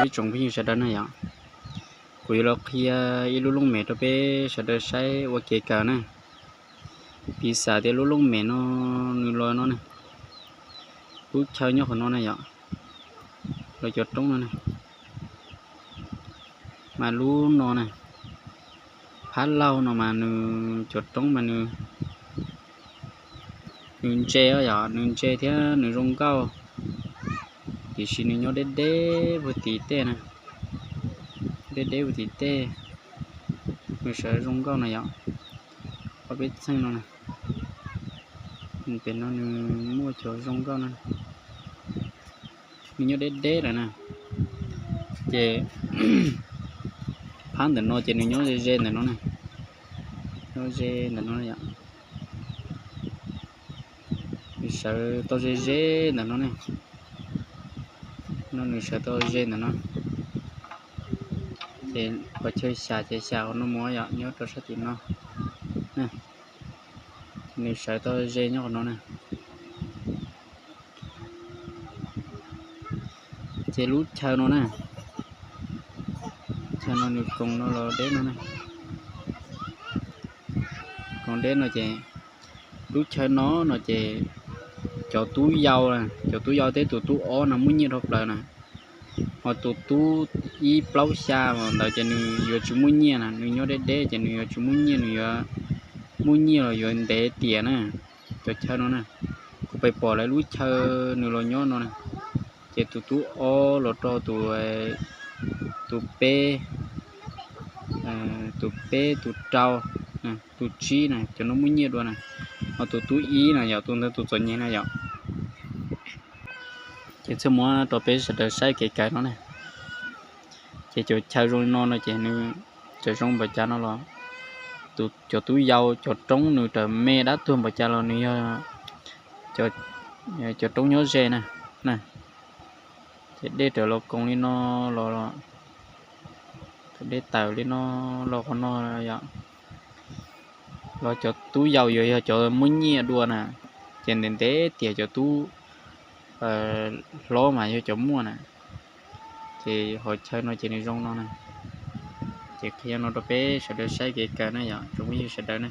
Ib tsoom phooj ywg sawv daws na yom, kuv yuav los qhia ib lub looj mem rau peb sawv daws saib ua kev kawm na. Piv xam tias lub looj mem no nws los no ne, lub chaw nyob qhov no na yom, los cov roob no na, mas lub no na, phab laug no mas nws cov roob mas nws, nws ntse yom, nws ntse thiab nws zoo nkauj, tiam sis nws nyob deb deb puag tim tej na, deb deb puag tim tej, nws sawv zoo nkauj na yom. Ob peb txheej no, pem no nws muaj cov zoo nkauj na, nws nyob deb deb lawm na, ces phab ntawm no ces nws nyob ze ze ntawm no ne, nyob ze ntawm no yom. Nws sawv tau ze ze ntawm no ne, no nws sawv tau ze ntawm no, ces qhov chaw xyas ces xyas qhov no mus yom, nyob rau sab tim no, nws sawv tau ze nyob qhov no na. Ces lub chaw no na, chaw no nws koom no los deb no ne, koom deb no ces lub chaw no no ces cov tub yau, cov tub yau thiab tus tub ob no muaj nyiaj dhau plaws na. Ho tus tub ib plaub xya ntawd ces nws yuav tsis muaj nyiaj na, nws nyob deb deb ces nws yuav tsis muaj nyiaj, nws yuav muaj nyiaj los yuav ntev tiam na. Cov chaw no na, kuv pais pom lawv lub chaw nws los nyob no na, ces tus tub ob los rau tus, tus peb, tus peb, tus rau, tus tsib na, cov no muaj nyiaj dua na. Ho tus tub ib na yom, tus ntawd tus txom nyem na yom. Ces txhaj muab rau peb sawv daws saib kev kawm no ne. Ces cov chaw zoo li no no ces nws txawm zoo npaum cas no los, cov tub yau cov roob nws raws me dab tuag npaum cas los nws yog cov roob nyob ze na. Ces dej raws los koom li no los, dej tawm li no los qhov no yom, los cov tub yau yuav yog cov muaj nyiaj dua na, ces ntev ntev tiam cov tub hlob mas yog cov muaj na. Ces hauv chaw no ces nws zoo no na. Ces qhia no rau peb sawv daws saib kev kawm na yom, tsoom phooj ywg sawv daws na.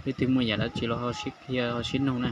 Leej twg muaj yam dab tsi los ho sib qhia ho sib nug na.